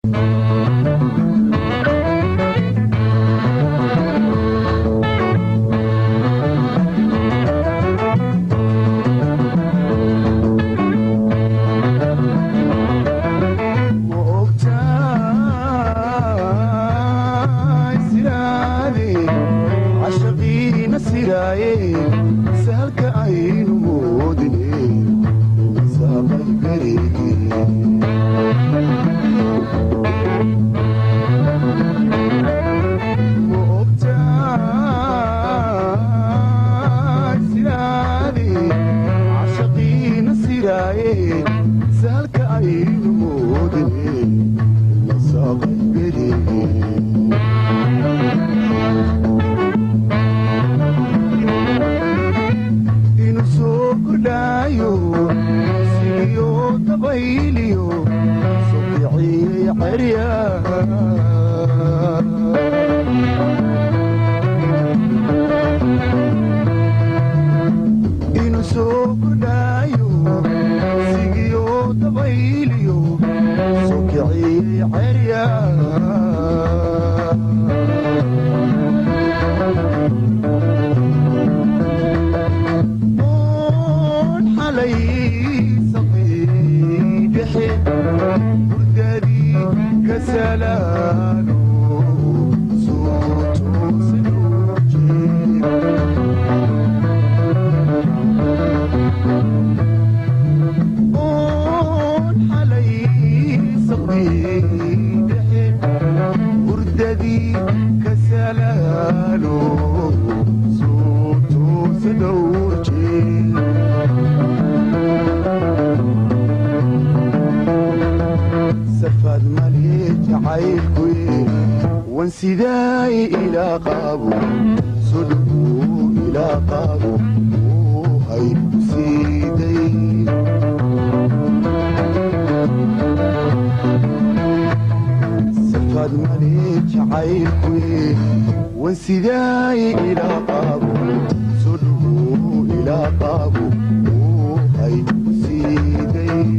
Ma ogtahay siraade cashaqiina siraaye sahalka aynu moodine masaaqay berigii. Ma ogtahay siraade cashaqiina siraaye sahalka aynu moodine masaaqay berigii. Inuu soo kordhaayo sigiyo dabayliyo soo kiciyey cerya. Inuu soo kordhaayo sigiyo dabayliyo soo kiciyey cerya. Oon xalay saqii dhexe hurdadii ka salaano soo toosan jeed. Oon xalay saqii dhexe hurdadii ka salaano soo toosa dhowr jeed. Safaad male jacaylkuye wan sidaay ilaa qaabo sodhuu ilaa qaabo hay ku siiday. Safaad male jacaylkuye wan sidaay ilaa qaabo sodhuu ilaa qaabo hay ku siiday.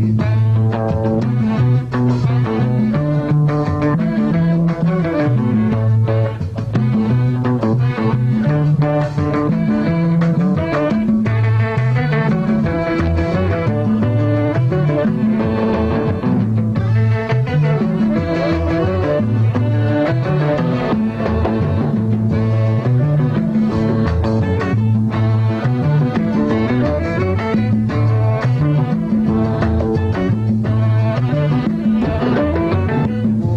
Ma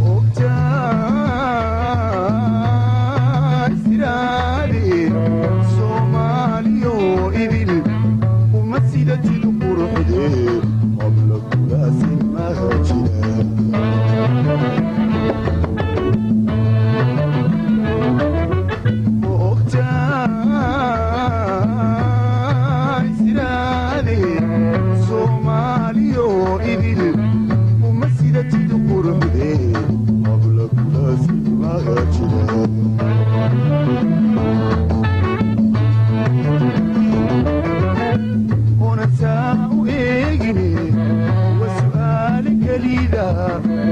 ogtahay siraade Soomaaliyo idil uma sida jil quruxde habla kulaasin maha jira. Ma ogtahay siraade Soomaaliyo idil uma sida jil quruxde habla kulaasin maha jira. Oona saa u eegine wa su'aale kelida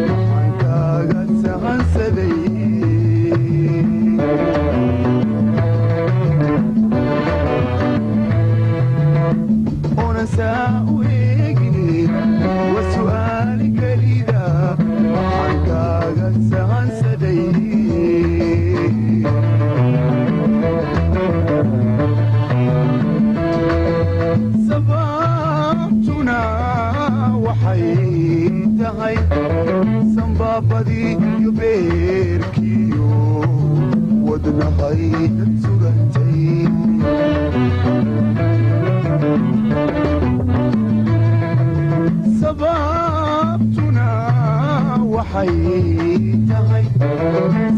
waxaan kaaga sahansaday. Oona saa u eegine wa su'aale kelida waxaan kaaga sahansaday. Sababtuna waxay tahay sanbaabadii iyo beerkiyo wadnahay dad surantay. Sababtuna waxay tahay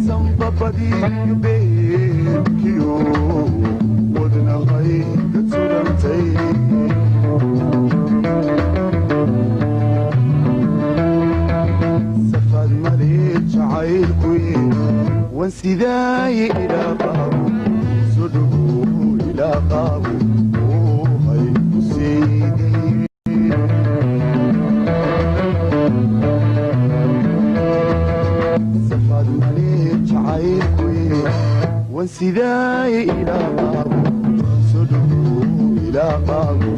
sanbabadii iyo beerkiyo wadnahay dad surantay. Safaad male jacaylkuye wan sidaay ilaa qaabo sodhuu ilaa qaabo hay ku siiday. Jacaylkuye wan sidaay ilaa qaabo, soo dhowow ilaa qaabo.